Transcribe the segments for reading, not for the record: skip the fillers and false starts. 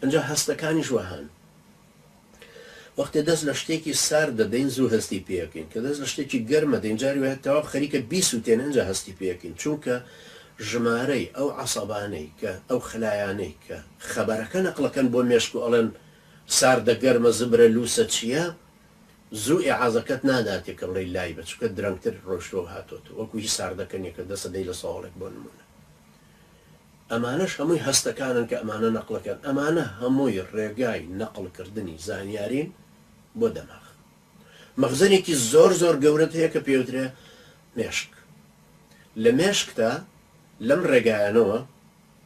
ئەنجا هەستەکانیش وەهان. وەختێ دەست لە شتێکی سارد دەدەین زوو هەستی پێ ئەکەین، کە دەست لە شتێکی گەرم ئەدەین جاری وایە تەواو خەریکە بیسوتێنێ ئەنجا هەستی پێ ئەکەین، چونکە ژمارەی ئەو عەسەبانەی کە ئەو خەلایانەی کە خەبەرەکە نەقڵەکەن بۆ مێشک و ئەڵێن ساردە گەرمە زبرە لوسە چیە زوو ئیعازەکەت ناداتێ کە بڵێی لای بە چونکە درەنگتر ڕۆیشتوە و هاتۆتەوە وەکو هی ساردەکە نیە کە دەست ئەدەی لە سەواڵێک بۆ نمونە. ئەمانەش هەمووی هەستەکانن کە ئەمانە نەقڵەکەن، ئەمانە هەمووی ڕێگای نەقڵکردنی زانیارین بۆ دەماغ. مەخزەنێکی زۆر زۆر گەورەت هەیە کە پێوترێ مێشک. لە مێشکتا لەم ڕێگایانەوە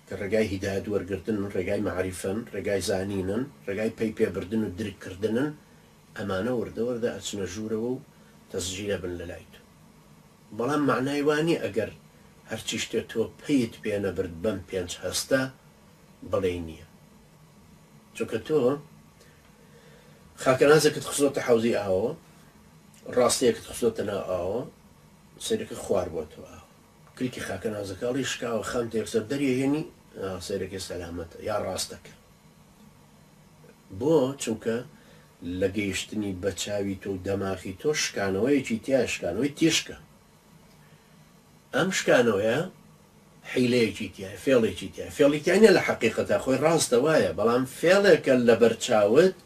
کە ڕێگای هیدایەت وەرگرتنن، ڕێگای مەعریفەن، ڕێگای زانینن، ڕێگای پەی پێبردن و درک کردنن، ئەمانە وردە وردە ئەچنە ژوورەوە و تەسجیل ئەبن لەلای تۆ. بەڵام مەعنای وا نیە ئەگەر هەرچی شتێ تۆ پەیت پێ نەبرد بەم پێنچ هەستە بڵێی نیە چونکە تۆ خاکەنازێکت خستۆتە حەوزی ئاوەوە ڕاستەیەکت خستۆتە ناو ئاوەوە سەیرەکە خوار بۆتەوە ئاو کلکی خاکەنازەکە ئەڵی شکاوە خەمتە یەکسەر دەریەهێنی سەیرەکەی سەلامەتە یا ڕاستەکە بۆ؟ چونکە لە گەیشتنی بە چاوی تۆ و دەماخی تۆ شکانەوەیەکی تیایە، شکانەوەی تیشکە. ئەم شکانەوەیە حیلەیەکی تیایە، فێڵێکی تیایە. فێڵی تیا نییە لە حەقیقەتا، خۆی ڕاستە وایە، بەڵام فێڵێکە لەبەر چاوت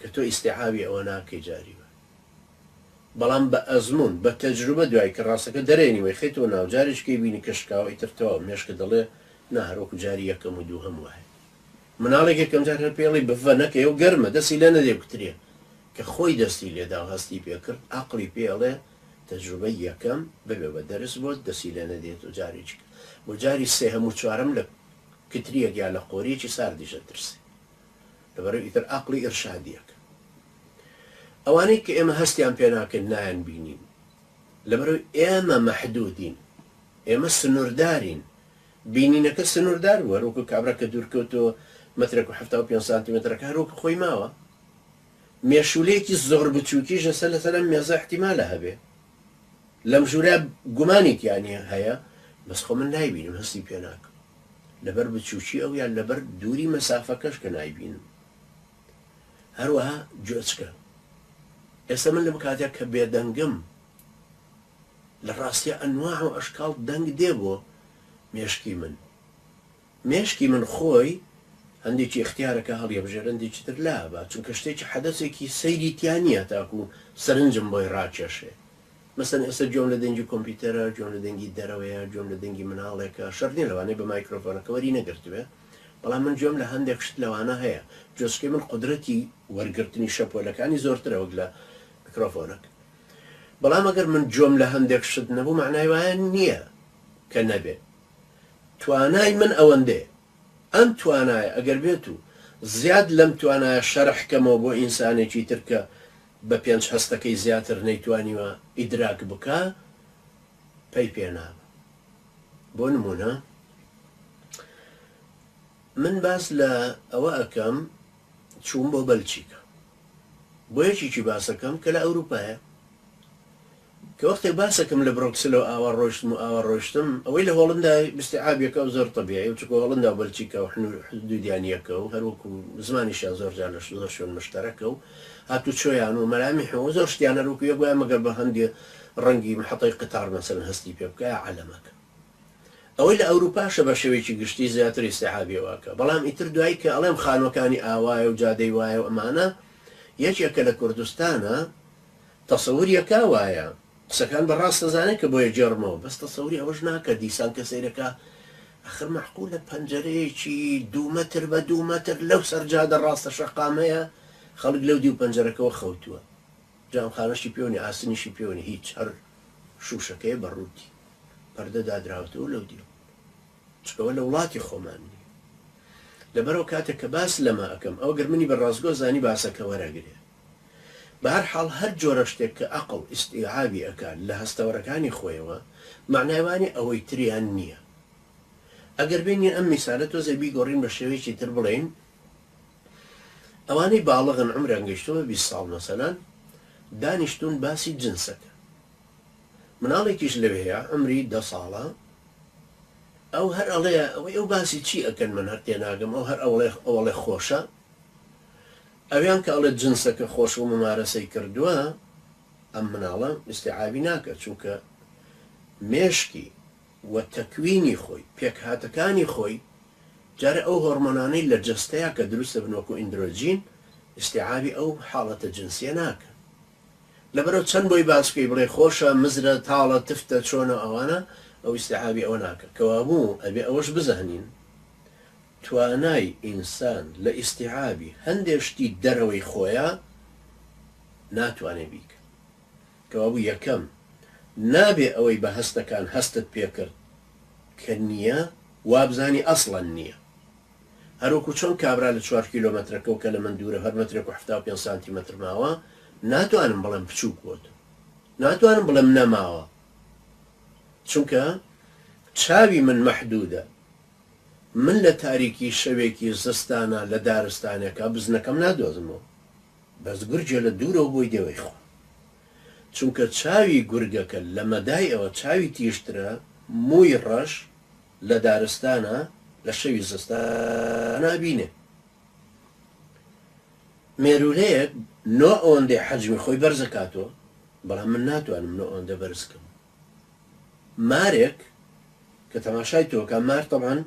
کە تۆ ئیستیعابی ئەوە ناکەی جاری وا. بەڵام بە ئەزموون، بە تەجروبە دوای کە ڕاستەکە دەرێنی و ئەیخەیتەوە ناو، جارێکی کەی بینی کە شکاوە ئیتر تەواو مێشکت دەڵێ نا هەر وەکو جاری یەکەم و دووهەم وایە. مناڵێک یەکەم جار هەر پێڵی بڤە نەکەی و گەرمە دەستی لێ نەدەی بکترێ کە خۆی دەستی لێدا و هەستی پێ کرد عەقڵی پێ ئەڵێ تەجروبەی یەکەم ببێ بە دەرس بۆت دەستی لێ نەدەیت و جارێکی کە بۆ جاری سێهەم و چوارەم لە کتریەک یا لە قۆریەکی ساردیش ئەترسێ لەبەرئەوەی ئیتر عەقڵی ئیرشادی ئەکا ئەوانەی کە ئێمە هەستیان پێ ناکەین نایان بینین لەبەرئەوەی ئێمە مەحدودین ئێمە سنوردارین بینینەکە سنووردار بوو، هەروەکو کابرا کە دوور کەوتەوە مەترێک و 75 سانتیمەترەکە هەروەکو خۆی ماوە. مێشوولەیەکی زۆر بچووکیش لەسەر لەسەر ئەم مێزە ئیحتیمالە هەبێ. لەم ژوورە گومانی تیا نییە هەیە، بەس خۆ من نایبینم، هەستی پێ ناکەم. لەبەر بچووکی ئەو یان لەبەر دووری مەسافەکەش کە نایبینم. هەروەها گوێچکە. ئێستا من لەم کاتە کە بێدەنگم، لە ڕاستیا ئەنواع و ئەشکاڵ دەنگ دێ بۆ مێشکی من. مێشکی من خۆی هەندێکی ئیختیارەکە هەڵیەبژێرێ هەندێکی تر لابا چونکە شتێکی حەدەسێکی سەیری تیا نییە تاکو سەرنجم بۆی ڕاکێشێ. مەسەن ئێستا گوێم لە دەنگی کۆمپیوتەرە، گوێم لە دەنگی دەرەوەیە، گوێم لە دەنگی مناڵێکە، شەرت نییە لەوانەیە بە مایکرۆفۆنەکە وەری نەگرتبێ بەڵام من گوێم لە هەندێک شت لەوانە هەیە. گوێچکەی من قودرەتی وەرگرتنی شەپۆلەکانی زۆرترە وەک لە میکرۆفۆنەکە. بەڵام ئەگەر من گوێم لە هەندێک شت نەبوو مەعنای وایە نییە کە نەبێ. توانای من ئەوەندەیە. ئەم توانایە ئەگەر بێت و زیاد لەم توانایە شەرح کەمەوە بۆ ئینسانێکی تر کە بە پێنج هەستەکەی زیاتر نەیتوانیوە ئیدراک بکا پەی پێ نابا. بۆ نموونە من باس لە ئەوە ئەکەم چووم بۆ بەلچیکا. بۆ یەکێکی باسەکەم کە لە ئەوروپایە کە وەختێک باسەکەم لە برۆکسلەوە ئاوا ڕۆیشتم و ئاوا ڕۆیشتم ئەوەی لە هۆڵندا ئیستیعابیەکە و زۆر تەبیعی و چونکە هۆڵندا و بەلجیکا و حدودیان یەکە و هەروەکو زمانیشیان زۆر جار لە زۆر شوێن مشتەرەکە و هاتوچۆیان و مەلامیح و زۆر شتیان هەروەکو یەک وایە مەگەر بە هەندێ ڕەنگی محەتەی قیتار مەسەلەن هەستی پێ بکا یا عەلەمەکە. ئەوەی لە ئەوروپاشە بە شێوەیەکی گشتی زیاتر ئیستیعابی ئەوە ئەکا بەڵام ئیتر دوایی کە ئەڵێم خانوەکانی ئاوایە و جادەی وایە و ئەمانە یەکێکە لە کوردستانە تەسەوری ئەکا وایە قسەکان بە ڕاست ئەزانێ کە بۆیە گێڕمەوە بەس تەسەوری ئەوەش ناکا دیسان کە سەیرەکا ئەخر مەعقولە پەنجەرەیەکی دوو مەتر بە دوو مەتر لەو سەر جادە ڕاستە شەقامەیە خەڵک لەو دیو پەنجەرەکەوە خەوتووە جامخانەشی پێوە نیە ئاسنیشی پێوە نیە هیچ هەر شوشەکەیە بە ڕووتی پەردە دادراوەتەوە لەو دیو چونکە ئەوە لە وڵاتی خۆمان نیە لەبەرئەوە کاتێک کە باس لەمە ئەکەم ئەوە گەر منی بە ڕاستگۆ زانی باسەکە وەرەگرێ بە هەر حاڵ هەر جۆرە شتێک کە ئەقڵ ئیستیعابی ئەکا لە هەستەوەرەکانی خۆیەوە مەعنای وانیە ئەوەی تریان نیە ئەگەر بێنین ئەم میسالە تۆزێ بیگۆڕین بە شێوەیەکی تر بڵێین ئەوانەی باڵغن عومریان گەیشتووە بە 20 ساڵ مەسەلەن دانیشتوون باسی جنسەکە مناڵێکیش لەوێیە عومری دە ساڵە. ئەو هەر ئەڵێ ئەوەی ئەو باسی چی ئەکەن من هەر تێناگەم ئەو هەر ئەوڵێ ئەوەڵێ خۆشە ئەویان کە ئەڵێ جنسەکە خۆشە و ممارەسەی کردووە ئەم مناڵە ئیستیعابی ناکە چونکە مێشکی و تەکوینی خۆی پێکهاتەکانی خۆی جارێ ئەو هۆڕمۆنانەی لە جەستەیا کە دروست دەبن وەکو ئیندرۆجین ئیستیعابی ئەو حاڵەتە جنسیە ناکەن لەبەرئەوە چەند بۆی باس بکەی بڵێ خۆشە مزرە تاڵە تفتە چۆنە ئەوانە ئەو ئیستیعابی ئەوە ناکە کەوابوو ئەبێ ئەوەش بزانین توانای ئینسان لە ئیستیعابی هەندێ شتی دەرەوەی خۆیا ناتوانێ بیکا. کەوابوو یەکەم، نابێ ئەوەی بە هەستەکان هەستت پێکرد کە نییە، وابزانی ئەسڵەن نییە. هەروەکو چۆن کابرا لە چوار کیلۆمەترەکەوە کە لە من دوورە هەر مەترێک و 75 سانتیمەتر ماوە، ناتوانم بڵێم بچووک بۆتەوە. ناتوانم بڵێم نەماوە. چونکە چاوی من مەحدوودە. من لە تاریکی شەوێکی زستانا لە دارستانێکا بزنەکەم نادۆزمەوە. بەس گورگێ لە دوورەوە بۆی دێ وەیخوا. چونکە چاوی گورگەکە لە مەدای ئەوە چاوی تیژترە، مووی ڕەش لە دارستانا لە شەوی زستانا ئەبینێ. مێروولەیەک نۆ ئەوەندەی حەجمی خۆی بەرز ئەکاتەوە، بەڵام من ناتوانم نۆ ئەوەندە بەرز کەم. مارێک کە تەماشای تۆ کا، مار تەبعەن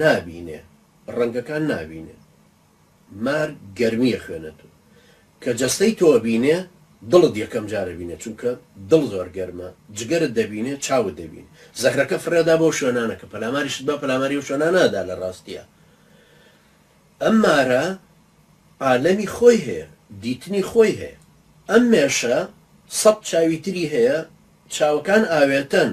نابینێ، ڕەنگەکان نابینێ. مار گەرمی ئەخوێنێتۆ. کە جەستەی تۆ ئەبینێ دڵت یەکەم جار ئەبینێ چونکە دڵ زۆر گەرمە، جگەرت دەبینێ، چاوت دەبینێ. زەهرەکە فڕێدا بەو شوێنانە کە پەلاماریشت با پەلاماری ئەو شوێنانە ئەدا لە ڕاستیا. ئەم مارە عالەمی خۆی هەیە، دیتنی خۆی هەیە. ئەم مێشە سەت چاوی تری هەیە، چاوەکان ئاوێتەن،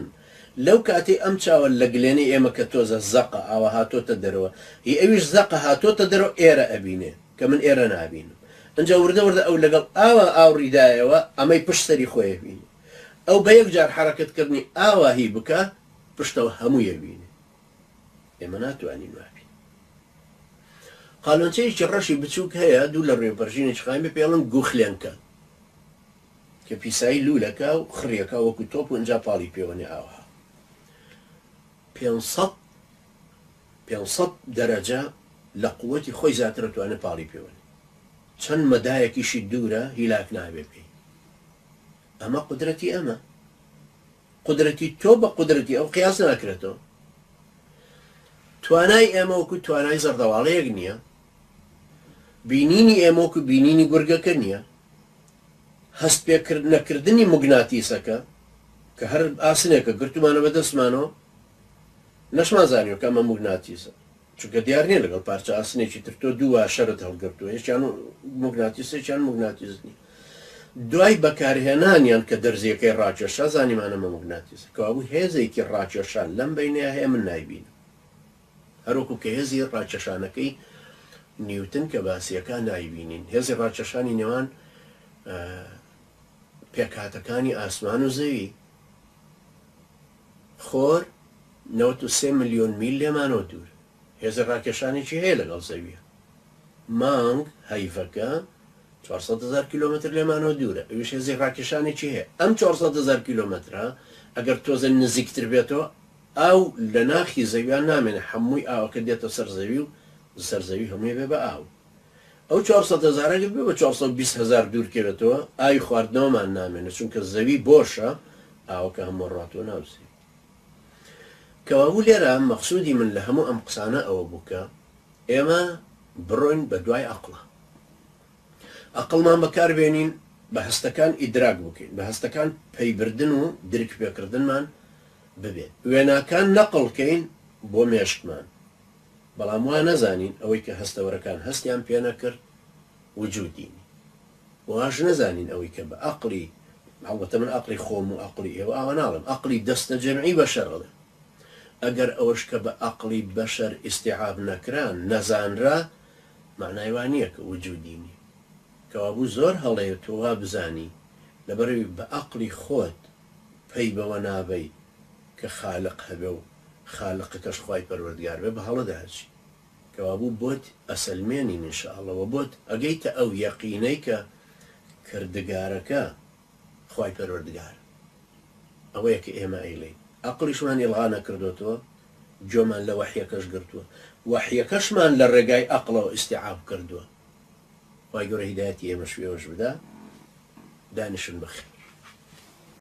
لەو کاتەی ئەم چاوە لە گلێنەی ئێمە کە تۆزە زەقە ئاوا هاتۆتە دەرەوە، هی ئەویش زەقە هاتۆتە دەرەوە ئێرە ئەبینێ کە من ئێرە نابینم. ئنجا وردە وردە ئەو لەگەڵ ئاوا ئاوڕی دایەوە ئەمەی پشت سەری خۆی ئەبینێ. ئەو بە یەک جار حەرەکەت کردنی ئاوا هی بکا پشتەوە هەمووی ئەبینێ. ئێمە ناتوانین وابین. قالۆنچەیەکی ڕەشی بچووک هەیە دوو لە ڕوێ پەرژینێکی قایم پێی ئەڵێن گوخلێنکە کە پیسایی لوولەکە و خڕیەکە وەکو تۆپ و ئینجا پاڵی پێوەنێ ئاوها 500 500 دەرەجە لە قوتی خۆی زیاتر توانێت پاڵی پێوەنێ چەند مەدایەکیشی دوورە هیلاک نابێ پێی ئەمە قودرەتی ئەمە قودرەتی تۆ بە قودرەتی ئەو قیاس ناکرێتەوە. توانای ئێمە وەکو توانای زەردەواڵەیەک نییە. بینینی ئێمە وەکو بینینی گورگەکە نییە. هەست پێکرد نەکردنی موگناتیسەکە کە هەر ئاسنێکە گرتومانە بە دەستمانەوە نەشمان زانیوە کە ئەمە موگناتیسە. چونکە دیار نیە لەگەڵ پارچە ئاسنێکی تر تۆ دوو واشەرت هەڵگرتووە یەکیان موگناتیسە یەکیان موگناتیس نیە دوای بەکارهێنانیان کە دەرزیەکەی ڕاکێشا زانیمان ئەمە موگناتیسە کەوابوو هێزێکی ڕاکێشان لەم بەینەیا هەیە من نایبینم هەروەکو کە هێزی ڕاکێشانەکەی نیوتن کە باسیەکە نایبینین هێزی ڕاکێشانی نێوان پێکهاتەکانی ئاسمان و زەوی خۆر 93 ملیۆن میل لێمانەوە دوورە. هێزی ڕاکێشانێکی هەیە لەگەڵ زەوییە. مانگ، هەیڤەکە، 400 هەزار کیلۆمەتر لێمانەوە دوورە. ئەویش هێزی ڕاکێشانێکی هەیە. ئەم 400 هەزار کیلۆمەترە ئەگەر تۆزێ نزیکتر بێتەوە، ئاو لە ناخی زەویا نامێنێ، هەمووی ئاوەکە دێتە سەر زەوی و سەر زەوی هەمووی ئەبێ بە ئاو. ئەو 400 هەزارە گەر بێ بە 420 هەزار دوور کەوێتەوە، ئاوی خواردنەوەمان نامێنێ، چونکە زەوی بۆشە، ئاوەکە هەموو ڕاتووە ناو زەوی. کەوابوو لێرە مەقسوودی من لە هەموو ئەم قسانە ئەوە بوو کە ئێمە بڕۆین بە دوای ئەقڵا. ئەقڵمان بەکار بێنین، بە هەستەکان ئیدراک بکەین، بە هەستەکان پەیبردن و درک پێکردنمان ببێ. وێناکان نەقڵ کەین بۆ مێشکمان. بەڵام وا نەزانین ئەوەی کە هەستەوەرەکان هەستیان پێ نەکرد وجودی نی. واش نەزانین ئەوەی کە بە ئەقڵی، هەڵبەتە من ئەقڵی خۆم و ئەقڵی ئێوە ئاوا ناڵێم، ئەقڵی دەستەجەمعی بەشەر ئەڵێم. ئەگەر ئەوەش کە بە ئەقڵی بەشەر ئیستیعاب نەکرا، نەزانرا، مەعنای وا نییە کە وجودی نییە. کەوابوو زۆر هەڵەیە تۆ وا بزانی لەبەرئەوی بە ئەقڵی خۆت پەی بەوە نابەی کە خالق هەبێ و خالقەکەش خوای پەروەردگار بێ بە هەڵەدا ئەچی. کەوابوو بۆت ئەسەلمێنین ان شاء اللە وە بۆت ئەگەیتە ئەو یەقینەی کە کردگارەکە خوای پەروەردگارە. ئەوەیە کە ئێمە ئەیڵێین. ئەقڵیشمان ئیڵغا نەکردۆتەوە. گوێمان لە وەحیەکەش گرتووە، وەحیەکەشمان لە ڕێگای ئەقڵەوە ئیستیعاب کردووە. خوای گەورە هیدایەتی ئێمەش و ئێوەش بدا. دانیشن بەخێر.